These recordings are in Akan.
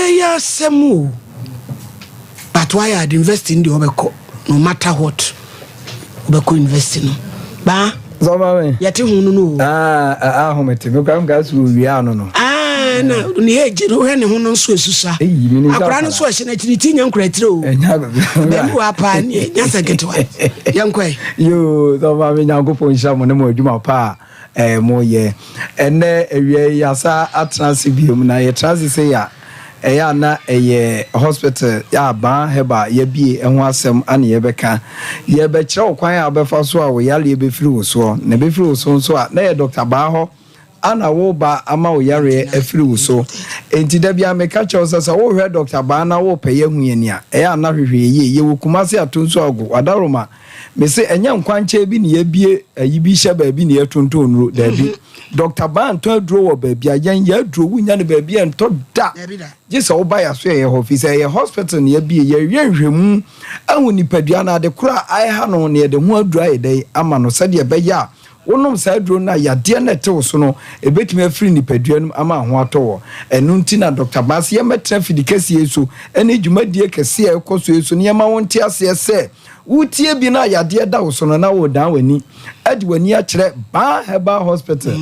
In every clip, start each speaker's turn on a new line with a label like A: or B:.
A: Ɛyɛ asɛm o, but wayɛ ade. University no deɛ, wɔbɛkɔ no matter what, wobɛkɔ university no baa.
B: Sɔma me.
A: Yɛte ho no o.
B: Ahomete me kora mka so owia no.
A: Ah, na ne age no, wohwɛ ne ho no nso ɛsusa.
B: Eyi, me nim sɛ
A: akwaraa no
B: akwaraa.
A: Nso ɔhyɛ n'akyi ne ti nya nkuratire o.
B: Ɛnya.
A: Baabi wɔ apaa ne nyasa nketewa, yɛnkɔɛ.
B: Yo, sɔma me, Nyankopɔn nhyira mo ne mo adwuma pa a moyɛ. Ɛnɛ awia yi yɛasa atena ase biom, na yɛtena ase sɛ yɛ a ɛyɛ a na ɛyɛ hospital yɛ Abaa Herbal yɛbie ɛho asɛm ane yɛbɛka. Yɛbɛkyerɛ wo kwan a wobɛfa so a wo yareɛ bɛfiri wo soɔ, na ɛbɛfiri wo so nso a, na yɛ Dr. Baa hɔ ana woba ama wo yareɛ afiri wo so. Enti da bia meka kyerɛ wo sɛ wohwɛ Dr. Baa na wopɛ yɛ hu yɛni a, ɛyɛ ana hwehwɛ yie. Yɛwɔ Kumase ato nso ago Wadaroma. Mese ɛnyɛ nkwankyɛn bi ne yɛbie ayi bi hyɛ baabi ne yɛtontɔn nnuro. Daabi, Dr. Baa ntɔn aduro wɔ baabi a yɛn yɛ aduro wonya no baabi a ntɔ da.
A: Daabi da.
B: Gye sɛ woba yɛ so yɛyɛ hɔ, fi sɛ ɛyɛ hospital ne yɛbie, yɛwie nhwɛmu ahu nipadua no ade koro a ayɛha no ne yɛde ho aduro ayɛ dɛn ama no, sɛdeɛ ɛbɛyɛ a wonom saa aduro no a, yadeɛ no ɛte wo so no ɛbɛtumi afiri nipadua no mu ama ho atɔ wɔ. Ɛno nti na Dr. Baase yɛmmɛtena fidi kɛseɛ so ɛne dwumadie kɛseɛ a ɛkɔ so yi so ne yɛma wo nte aseɛ sɛ wotie bi no a yadeɛ da wo so no na wodan w'ani ɛde w'ani akyerɛ Baa Herbal Hospital a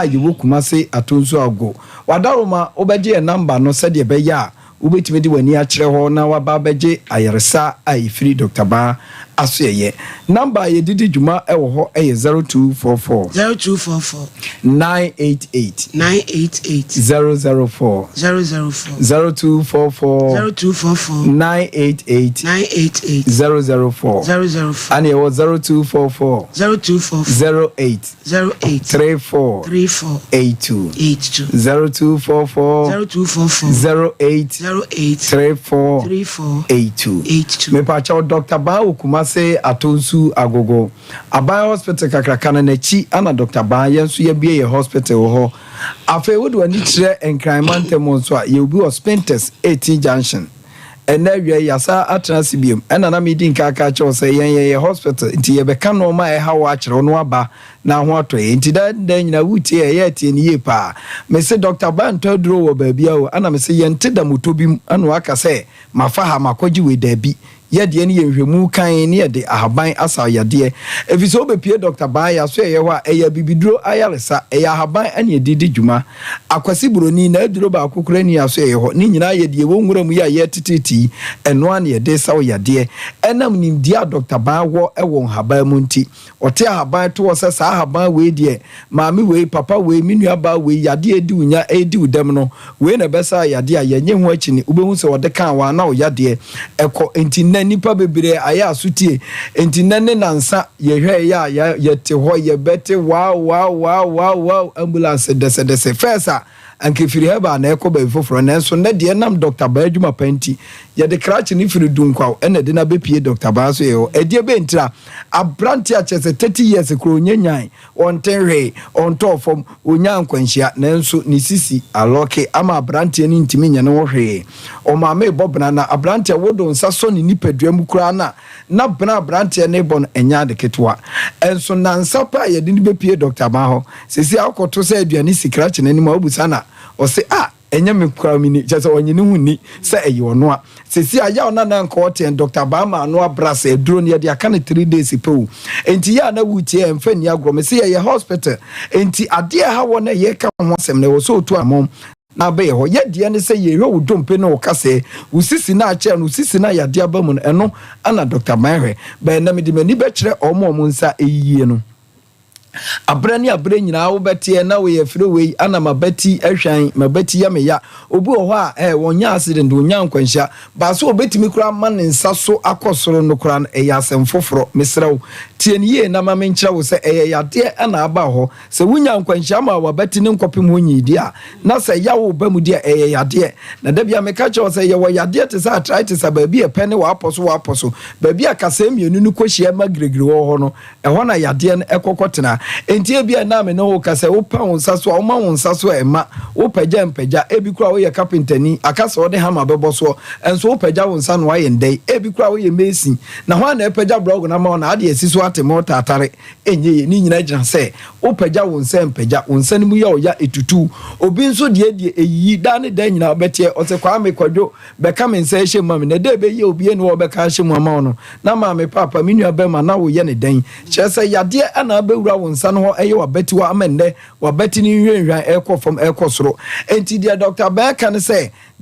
B: yɛwɔ Kumase Atonso Ago. Wadaroma, wobɛgye yɛ number no sɛdeɛ ɛbɛyɛ a wobɛtumi de w'ani akyerɛ hɔ na waba abɛgye ayaresa a ɛfiri Dr. Baa asoɛyɛ. Number a yɛdedi dwuma ɛwɔ hɔ ɛyɛ 0244
A: 0244
B: 988
A: 988
B: 004.
A: 004.
B: 0244
A: 0244
B: 988
A: 988
B: 004.
A: 004.
B: Ane ɛwɔ 0244
A: 0244
B: 08
A: 08
B: 34
A: 34
B: 82.
A: 82.
B: 0244
A: 0244
B: 08
A: 08
B: 34
A: 34
B: 82.
A: 82.
B: Mepakyɛw, Dr. Baa wɔ Kumase Atonsu Agogo Aban Hospital kakraka no n'akyi ana Dr. Baa yɛn nso yɛbie yɛ hospital wɔ hɔ. Afei wode w'ani kyerɛ Nkranma ntɛm nso a, yɛwɔ bi wɔ Spintex 18 Junction. Ɛnɛ awia yi yɛasa atena ase biom, ɛna na medi nka aka kyerɛw sɛ yɛn yɛyɛ hospital, nti yɛbɛka nneɛma a ɛha wɔ akyerɛw no aba na ho atɔ yɛ. Nti da da nyinaa wotie, ɛyɛ atie no yie paa. Mese Dr. Bantɔ aduro wɔ baabi a o, ana mese yɛnte da moto bi mu ana waka sɛ mafa ha makɔgye wei. Daabi, yɛdeɛ no yɛ nhwɛmu kan ne yɛde ahaban asa yadeɛ, ɛfiri sɛ wobɛpie Dr. Baa yɛ so ɛyɛ hɔ a, ɛyɛ bibiduro ayaresa, ɛyɛ ahaban ɛne yɛde di dwuma. Akwasi Buroni na aduro baako kora ni aso ɛyɛ hɔ ne nyinaa yɛ deɛ ɛwɔ nwura mu yi a yɛtetete yi, ɛnoa ne yɛde sa wo yadeɛ. Ɛnam nimdeɛ a Dr. Baa wɔ ɛwɔ nhaban mu nti, ɔte ahaban to wɔ sɛ saa ahaban wei deɛ, maame wei, papa wei, me nua baa wei, yadeɛ edi wo nya edi wo dɛm no, wei na ɛbɛsa yadeɛ a yɛnyɛ ho akyi ni. Wobɛhu sɛ ɔde kan wɔn ana wo yadeɛ ɛkɔ. Nti nnɛ nipa bebree ayɛ asotie, nti nnɛ ne nansa yɛhwɛ yɛ a yɛte hɔ yɛbɛte wow wow wow wow wow, ambulance dɛsɛdɛsɛ first a anka firi hɛba na ɛkɔ baabi foforɔ. Nanso nnɛ deɛ, nam Dr. Baa adwuma pa nti, yɛde krakye ne firi Dunkwaw ɛna de no abɛpie Dr. Baa so yɛ hɔ. Ɛdeɛ bɛntira aberante a kyerɛ sɛ 30 years kuro ɔnyɛ nyan, ɔnten hwee, ɔntɔɔ fam, ɔnya nkwanhyia, nanso ne sisi alɔke ama aberanteɛ no ntumi nyɛ ne ho hwee. Ɔmaame bɔ bena na aberanteɛ wodo nsa sɔ ne nipadua mu koraa na bena aberanteɛ ne bɔ no ɛnyɛ ade ketewa. Ɛnso nansa pa a yɛde no bɛpie Dr. Baa hɔ sɛsi akɔto sɛ aduane si krakye n'anim a wobusa na ɔse a ɛnyɛ me kora mi ni, kyerɛ sɛ ɔnye ne ho ni sɛ ɛyɛ ɔno a sɛsi a yaw na na nka ɔteɛ. Dr. Baama ano abra sɛ aduro no yɛde aka no 3 days pɛ o. Enti yɛ a na wotie, ɛmfa nni agorɔ. Me sɛ yɛyɛ hospital, enti adeɛ a ɛha wɔ no yɛka ho asɛm no, ɛwɔ sɛ ɔtu amɔm na abɛyɛ hɔ. Yɛdeɛ ne sɛ yɛhwɛ wo dompe ne wo kasɛɛ, wo sisi no akyɛ no, wo sisi no a yɛade aba mu no, ɛno ana Dr. Ban hwɛ bɛn na mede m'ani bɛkyerɛ ɔmo a ɔmo nsa ɛyie no. Aberɛ ne aberɛ nyinaa wobɛteɛ na woyɛ firi wei ana mabati ahwan, mabati yɛ meya. Obi wɔ hɔ a wɔnya accident, wɔnya nkwanhyia baasa, obɛtumi koraa ma ne nsa so akɔ soro no koraa no, ɛyɛ asɛm foforɔ. Mesrɛ wo, tie ne yie na ma menkyerɛ wo sɛ ɛyɛ yadeɛ ɛna aba hɔ sɛ wonya nkwanhyia ma wabati ne nkɔpem hɔ nyiidi a, na sɛ yawo ba mu deɛ, ɛyɛ yadeɛ. Na da bia meka kyerɛ wo sɛ yɛwɔ yadeɛ te sɛ arthritis a baabi ɛpɛ ne waapɔ so, waapɔ so, baabi a kasɛɛ mmienu no kɔhyia ma giregire wɔ hɔ no, ɛhɔ na yadeɛ no ɛkɔkɔ tena. Enti ebi a na me ne wo ka sɛ wopɛ wo nsa so a, woma wo nsa so a ɛma wopagya mpagya. Ebi koraa woyɛ kapentani, aka sɛ wode hama bɛbɔ soɔ, nso wopagya wo nsa na woayɛ ndɛn. Ebi koraa woyɛ mason, na hwan na ɛpagya blɔg no ama wo na ade asi so ate mɔɔta atare? Ɛnyɛ yie. Ne nyinaa gyina sɛ wopagya wo nsa mpagya, wo nsa no mu yɛ ɔya, ɛtutu. Obi nso deɛ deɛ ɛyiyi daa ne daa nyinaa wobɛteɛ ɔsɛ Kwame Kwadwo bɛka me nsa ahyɛ mu ma me. Na ɛda ɛbɛyɛ obi ɛne wɔ bɛka ahyɛ mu ama wo no, na maame paapa me nua bɛma na woyɛ ne dɛn? Kyerɛ sɛ yadeɛ ana abɛwura wo nsa no hɔ, ɛyɛ wabati hɔ ama nnɛ wabati no nhwanhwan, ɛrekɔ fam, ɛrekɔ soro. Enti deɛ Dr. Bɛɛka ne sɛ